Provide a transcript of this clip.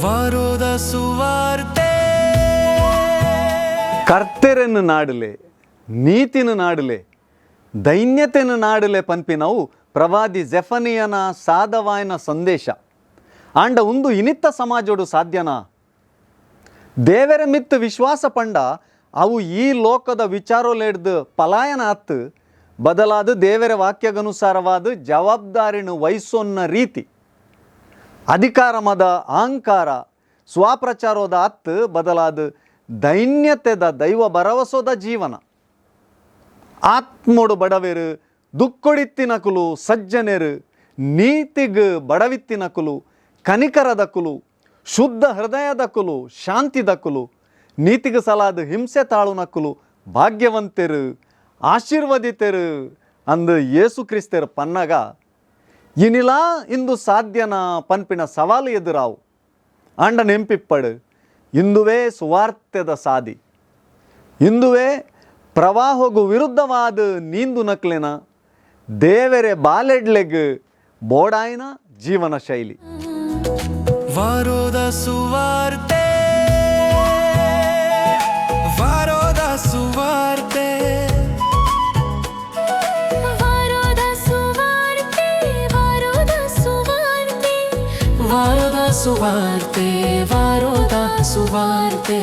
ವಾರೋದ ಸುವಾರ್ತೆ. ಕರ್ತೆರೆನ್ ನಾಡಲೆ, ನೀತಿನ ನಾಡಲೆ, ದೈನ್ಯತೆನ ನಾಡಲೆ ಪನ್ಪಿನವು ಪ್ರವಾದಿ ಜೆಫನಿಯನ ಸಾದವಾಯನ ಸಂದೇಶ. ಆಂಡ ಉಂದು ಇನಿತ್ತ ಸಮಾಜೋಡು ಸಾಧ್ಯನಾ? ದೇವರ ಮಿತ್ತು ವಿಶ್ವಾಸ ಪಂಡ ಅವು ಈ ಲೋಕದ ವಿಚಾರೋಲೆಡ್ದು ಪಲಾಯನ ಅತ್ತು, ಬದಲಾದ ದೇವರ ವಾಕ್ಯಗನುಸಾರವಾದ ಜವಾಬ್ದಾರಿನ ವಹಿಸೋನ್ನ ರೀತಿ. ಅಧಿಕಾರ ಮದ, ಅಹಂಕಾರ, ಸ್ವಪ್ರಚಾರೋದ ಅತ್ತು, ಬದಲಾದ ದೈನ್ಯತೆದ ದೈವ ಭರವಸೋದ ಜೀವನ. ಆತ್ಮೋಡು ಬಡವೆರು, ದುಕ್ಕೊಡಿತ್ತಿನಕುಲು ಸಜ್ಜನೆರು, ನೀತಿಗ್ ಬಡವಿತ್ತಿನಕುಲು, ಕನಿಕರದಕುಲು, ಶುದ್ಧ ಹೃದಯದಕುಲು, ಶಾಂತಿದಕುಲು, ನೀತಿಗೆ ಸಲಾದ ಹಿಂಸೆ ತಾಳುನಕುಲು ಭಾಗ್ಯವಂತೆರು, ಆಶೀರ್ವದಿತೆರು ಅಂದು ಯೇಸು ಕ್ರಿಸ್ತೆರು ಪನ್ನಗ, ಇನಿಲಾ ಇಂದು ಸಾಧ್ಯನ ಪನ್ಪಿನ ಸವಾಲು ಎದುರಾವು. ಆಂಡ ನೆಂಪಿಪ್ಪಡು, ಇಂದುವೇ ಸುವಾರ್ತೆದ ಸಾದಿ. ಇಂದುವೇ ಪ್ರವಾಹಗು ವಿರುದ್ಧವಾದ ನೀಂದು ನಕ್ಲೆನ ದೇವೆರೆ ಬಾಲೆಡ್ಲೆಗ್ ಬೋಡಾಯಿನ ಜೀವನ ಶೈಲಿ. ವಾರೋದ ಸುವಾರ್ತೆ, ವಾರೋದ ಸುವಾರ್ತೆ. ವಾರೋದ ಸುವಾರ್ತೆ, ವಾರೋದ ಸುವಾರ್ತೆ. ವಾರೋದ ಸುವಾರ್ತೆ, ವಾರೋದ ಸುವಾರ್ತೆ.